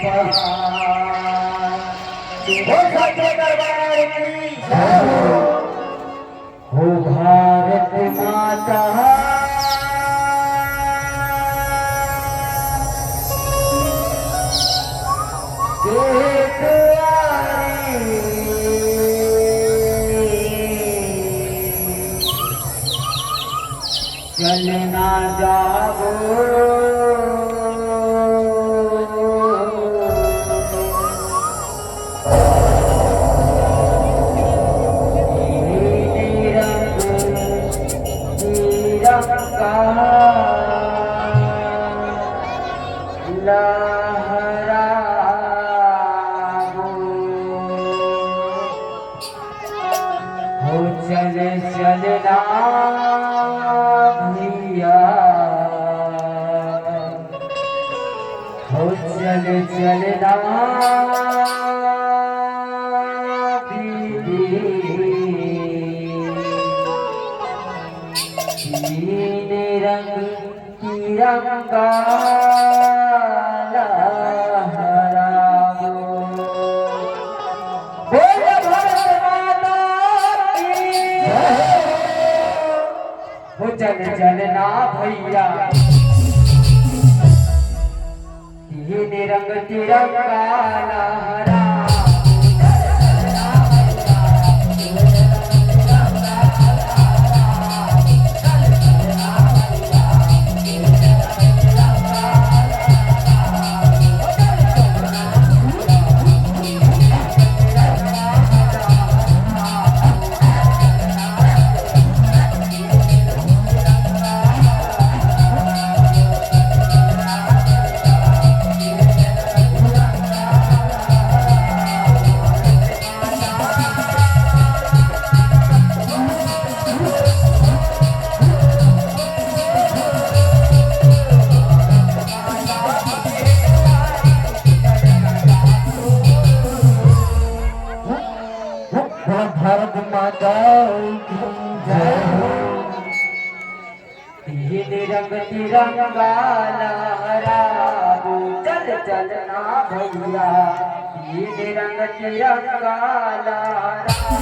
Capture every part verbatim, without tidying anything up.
हो सच्चे दरबार की जय हो। हो भारत माता के दुआरे चलना जाबो। नीली रंग तिरंगा लहराबो। हो चल चलना भैया, हो चल चलना दीदी, तीन रंग तिरंगा लहराबो। बोल भारत माता की जय। हो चल चलना भैया, तीन रंग तिरंगा लहरा। भारत माता की जय हो। तीन रंग तिरंगा लहराबो, चल चलना भैया। तीन रंग तिरंगा लहराबो।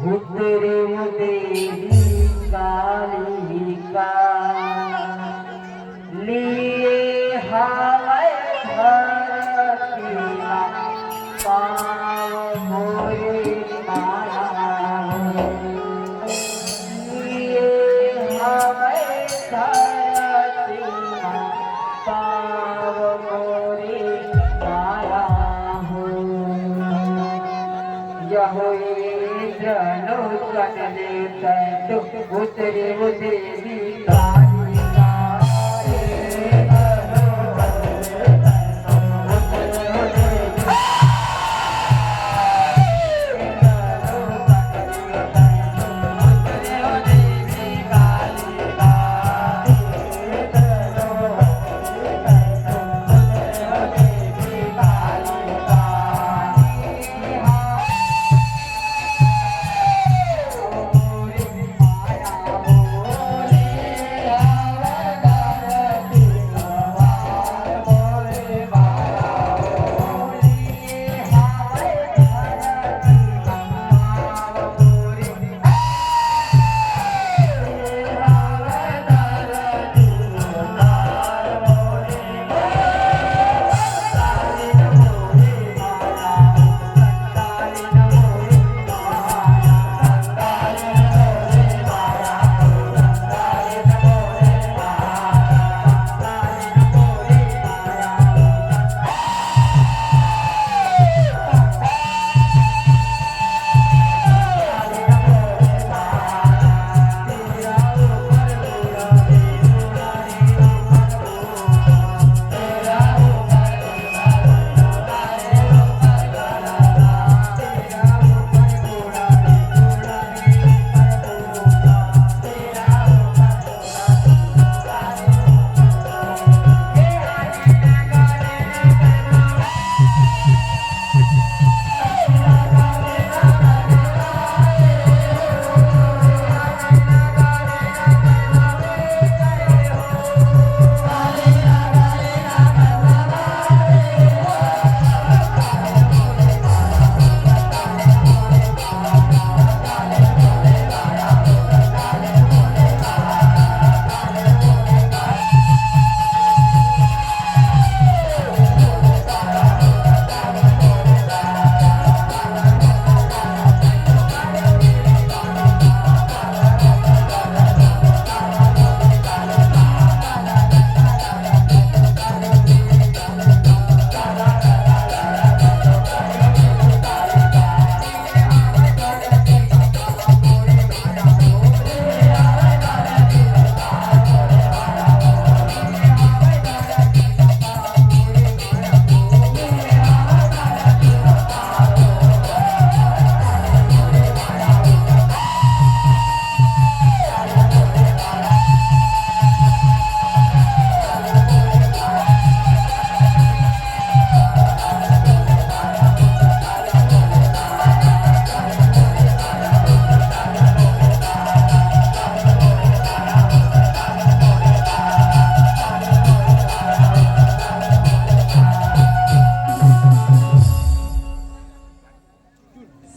उतरे देवी कालिका, लिए हवय धरती मा पाँव मोरे माया हो। लिए हवय धरती मा पाँव मोरे माया हो। यहो इंद्र लोकन ले तैं तो उतरे वो देवी कालिका।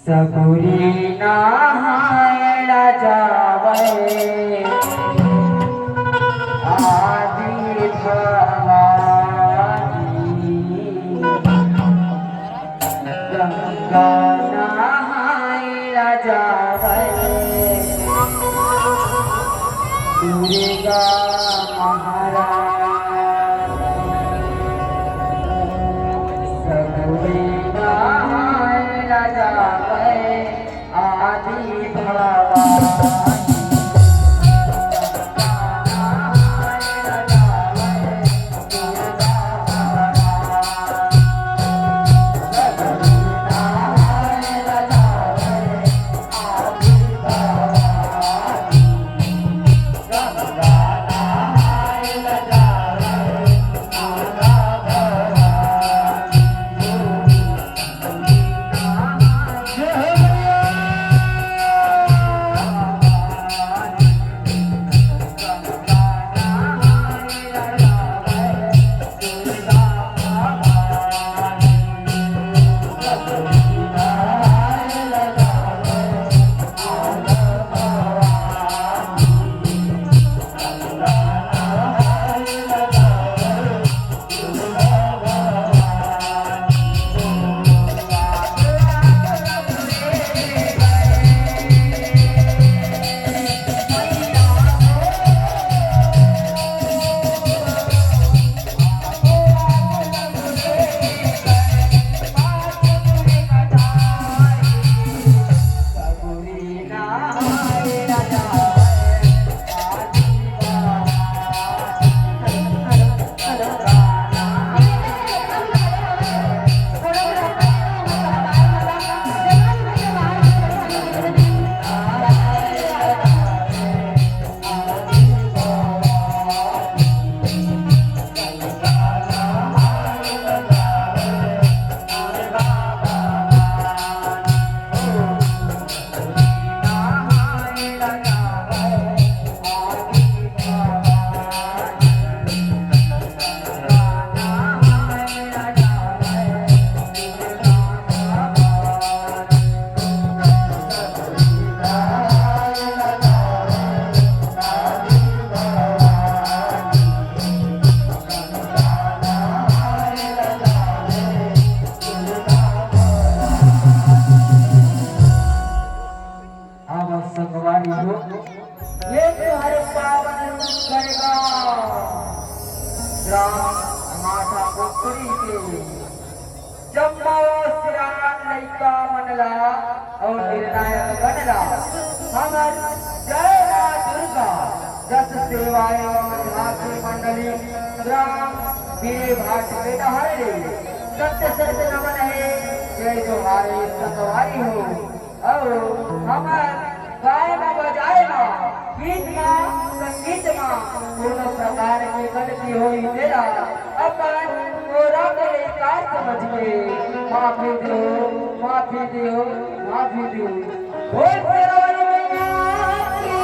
सगुरी नहाय ला जावय आदि भवानी। गंगा नहाय ला जावय दुर्गा महारानी। सगुरी नहाय ला जावय आदि भवानी। संगवारी हो, ये तुम्हारे पावन रूप करेगा राम माता पुत्री के। जम्मो सियान लइका मन ला अउ निर्णायक मन ला हमर जय माँ दुर्गा। जस सेवा एवं झांकी मंडली ग्राम बीरे भाट के डहर ले सत्य सत्य नमन हे। जय जोहार संगवारी हो। अउ हमर गाय म बजाए म, गीत म, संगीत म कोनो प्रकार के गलती होई तेला अपन कोरा के लइका समझ के माफी दियो, माफी दियो, माफी दियो। बोल शेरा वाली मैया की।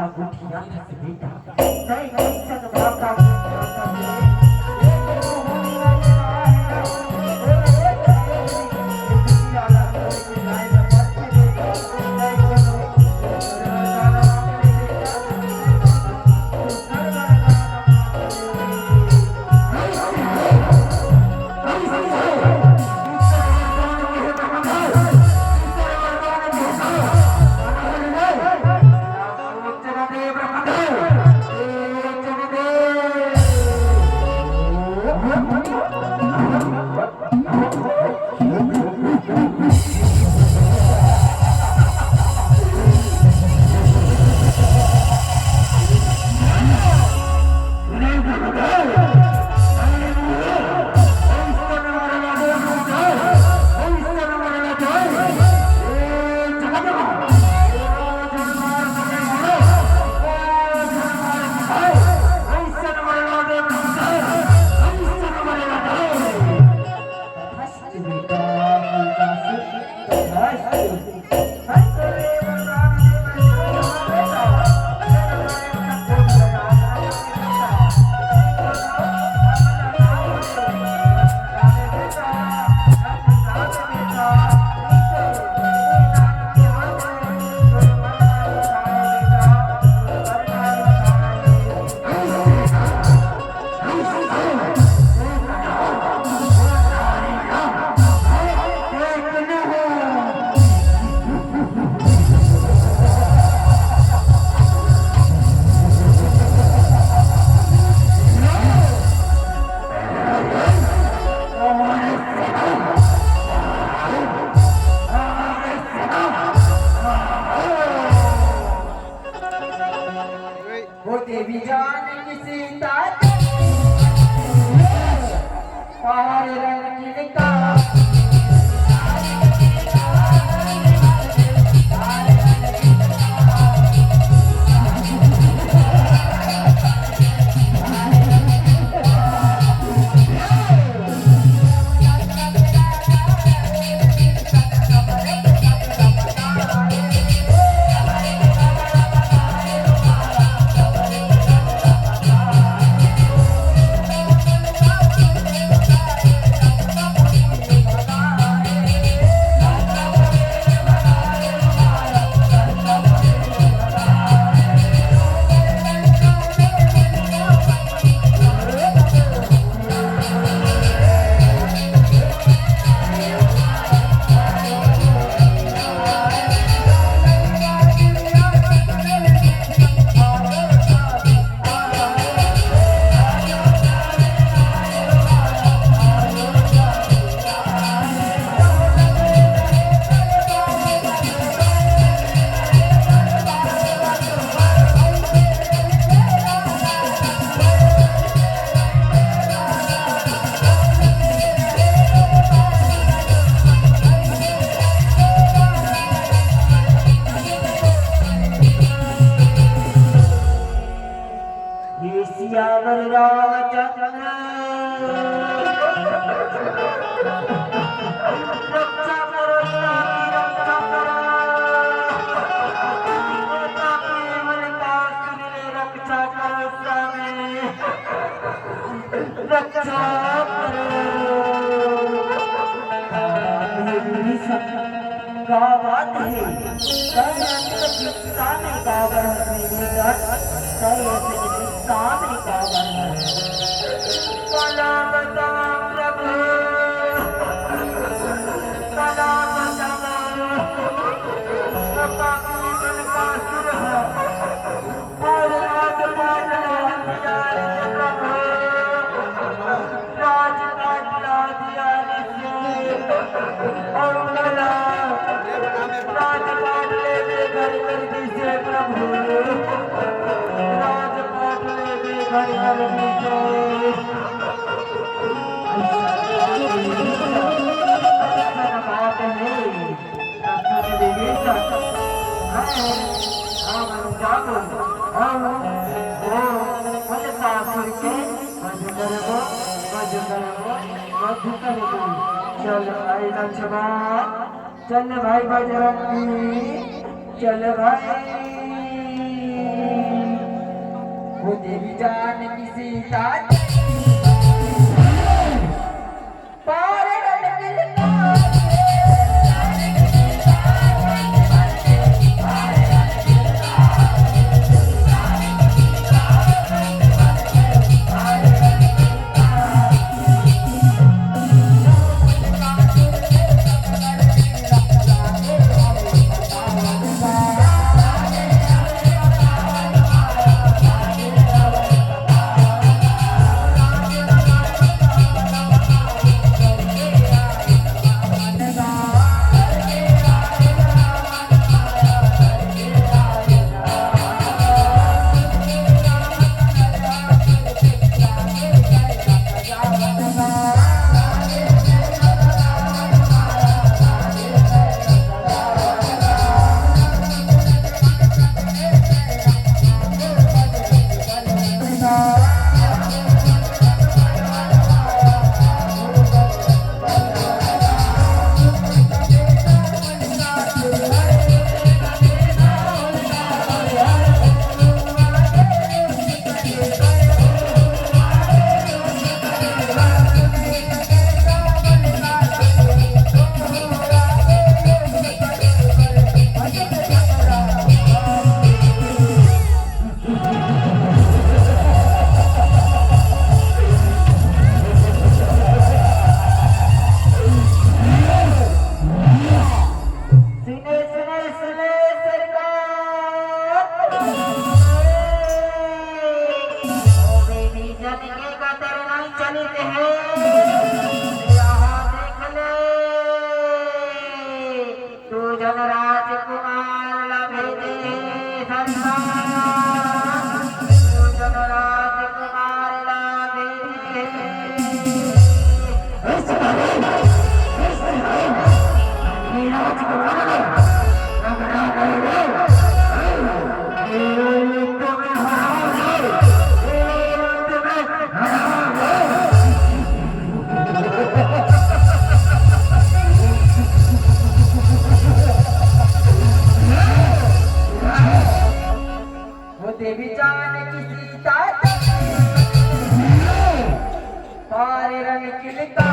गुठिया फंस बेटा। तै कैसन भाषा के भाषा के? वो देवी जान की सीता, पहाड़ रंग की निकाल। ये सियावर रामचंद्र, रक्षा करो स्वामी, रक्षा करो। केवल का सुन ले, रक्षा करो स्वामी, रक्षा करो। का बात है? तै अंत चिंता में काबर हवे बेटा? तै अंत चिंता में काबर हवे? भला बताओ प्रभु, भला बताओ, पापी मन का सुर है। और राजपाट ले दिया रे प्रभु, राजपाट ला दिया रे से, और उनला राजपाट ले बेघर कर दी से प्रभु, राजपाट ले बेघर कर दी से। ऐसा बात है। तब सुन देवी सब, हम, हम जागो, हम, ओ, फल सासुर के, मधु करबो, मधु करबो, मधु करबो। चल भाई लक्ष्मण, चल भाई बजरंगी, चल भाई। वो देवी जान की सीता पार रंग लिखा। सुने, सुने, सुने सरकार। ओ विभीषण के कतर नहीं चलित हे। यहाँ देख ले। दू झन राजकुमार ला भेजे हे सरकार, दू झन राजकुमार ला भेजे हे। वो देवी जान की सीता पारे रंग किलता।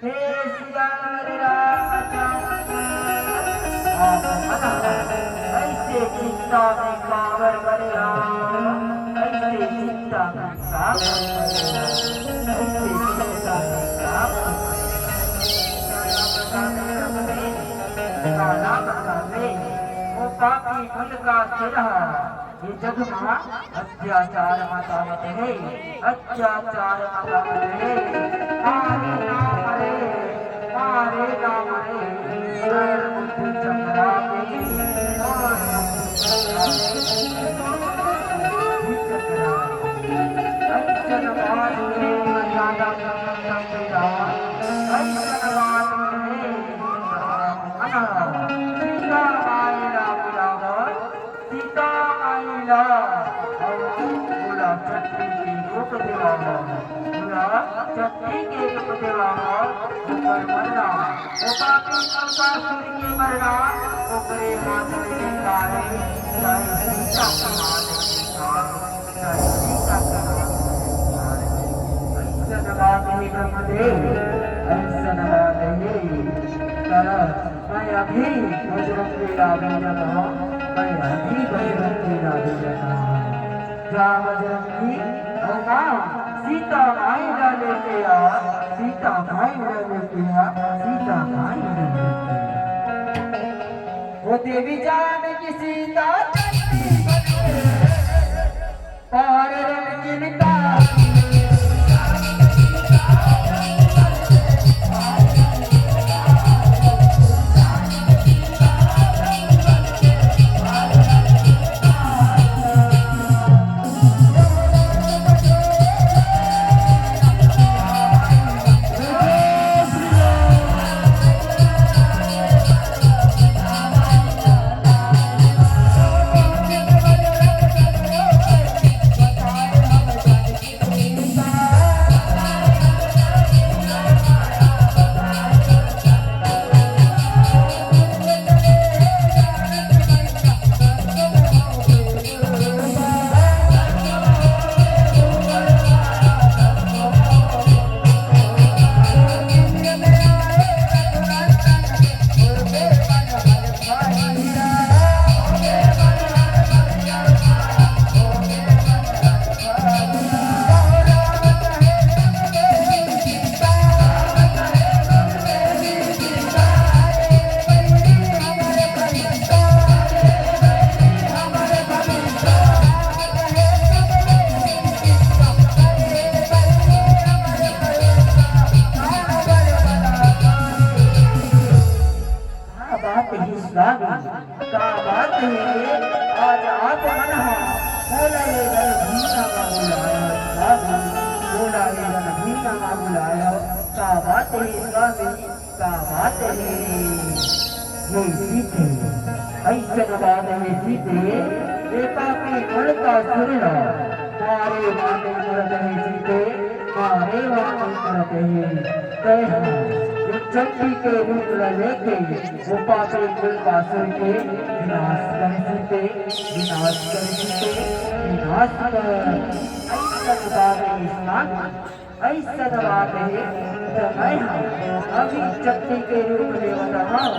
हे सिया मेरे रामचंद्र, आप मन ऐसे चिंता में काबर पड़े हो, ऐसे चिंता में काबर पड़े हो, ऐसे चिंता में काबर पड़े हो। काला बतावे, काला बतावे, वो पापी मन का सिर है। ये जग मा अत्याचार मचावत हे, अत्याचार मचावत हे। मारे ना मरे, मारे ना मरे, गैर बुद्धि चकरावे, और बुद्धि चकरावे, बुद्धि चकरावे। अइसन बात में ज्यादा समझ समझ जावा, अइसन बात में अनहरा। सीता माई ला बुलावा, सीता माई ला, अउ ओला चट्टी के रूप देवावा, ओला चट्टी के रूप देवावा, ओकर मरना, ओ पापी नरकासुर के मरना, ओकरे हाथ में निकाले, चाहे सीता के हाथ में निकाले, चाहे सीता के हाथ में निकाले। बात हे ब्रह्मदेव, अइसन बात हे। त मैं अभी बजरंगी ला भेजत हँव, मैं अभी बजरंगी ला भेजत हँव। जा बजरंगी, अउ माँ सीता माई ला लेके आ, सीता माई ला लेके आ, सीता माई ला लेके आ। ओ देवी जानकी सीता चंडी बन के पार रंगीन का। का बात हे स्वामी, का बात हे? आज आप मन ह मोला ये रणभूमि म बुलाय हव स्वामी, मोला ये रणभूमि म बुलाय हव। का बात हे स्वामी, का बात हे? हे सीते, अइसन बात हे सीते, ए पापी बलकासुर ला मारे बर नइ मरत हे सीते, मारे बर नइ मरत हे। तैं ह चंडी के रूप ला लेके ओ पापी बलकासुर के विनाश कर सीते, विनाश कर सीते, विनाश कर। अइसन बात हे स्वामी, अइसन बात हे, त मैं ह अभी चंडी के रूप लेवत हँव,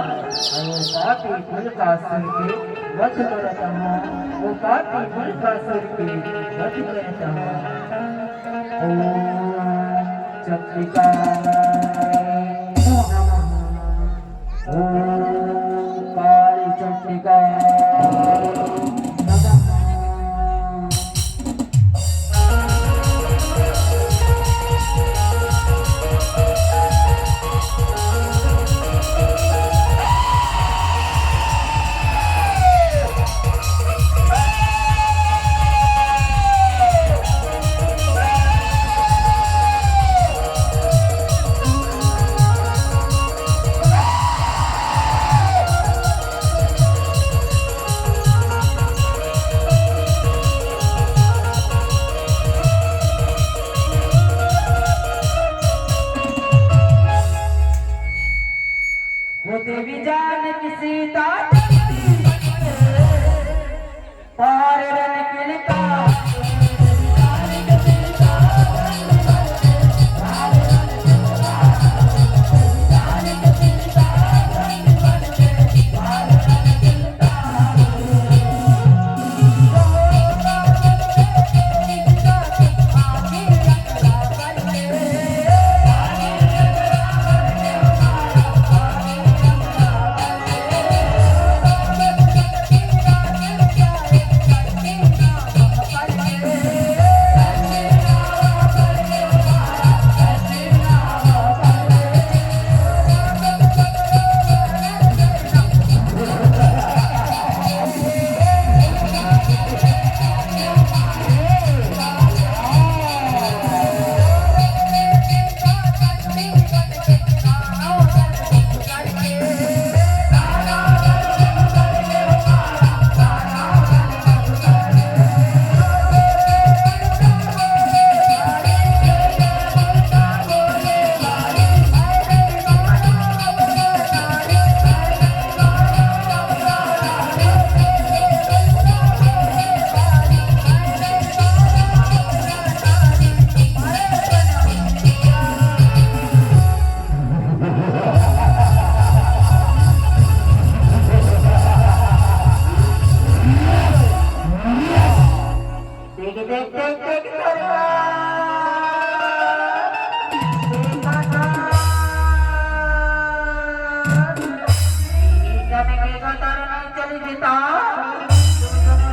अउ पापी बलकासुर के वध करत हँव, ओ पापी बलकासुर के वध करत हँव। ओम चंडिकाय नमः। ओम काली चंडिकाय नमः। हो देवी जानकी सीता पार रन किनका। पिता,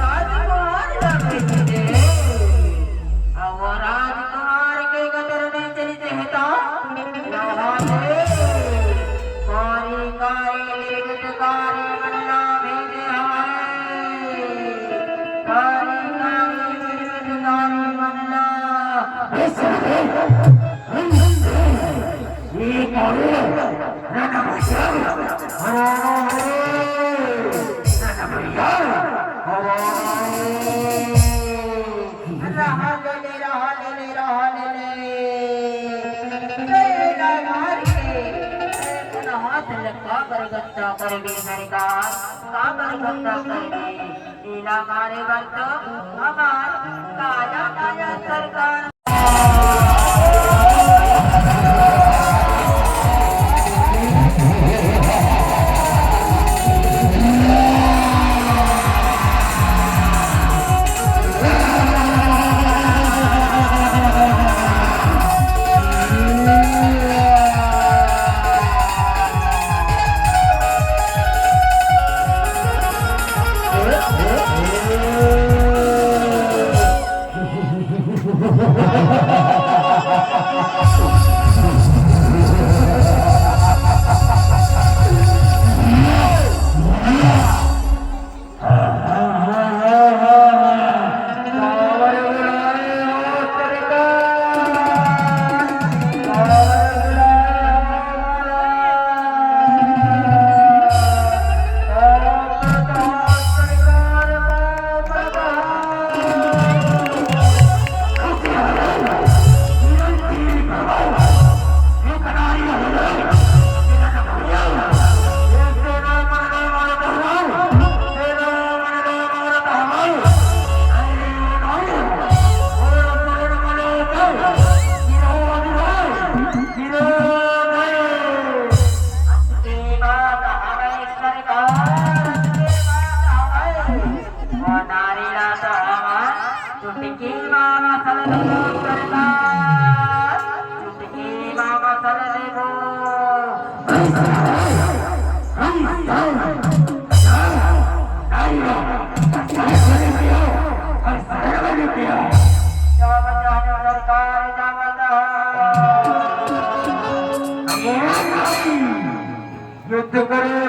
राजकुमार ला भेज दे। अब वो राजकुमार के गतर में चली देहता, यहाँ से कारी कारी निर्गतकारी मन ला भेजे हमारे। कारी कारी निर्गतकारी मन ला। ये कौन है? ना, ना, ना, ना, ना, ना, भैया। रहा ले ले, रहा ले ले, रहा ले ले। तेरा मार के, तेरे हाथ लगा बरगट्टा कर दे सरकार, का बरगट्टा कर दे। लीला मारे बर तो हमार काया काया सरकार। युद्ध करे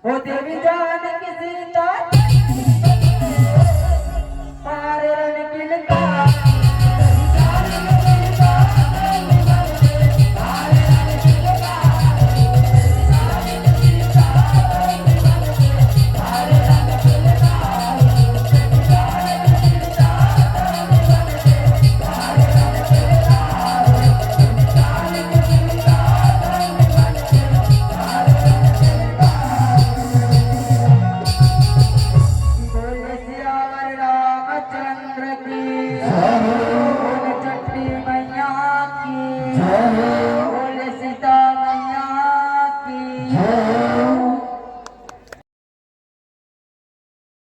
ओ देवी जानकी सीता, पारे रण किलका। बोले सियावर रामचंद्र की, बोले चंडी मैया की।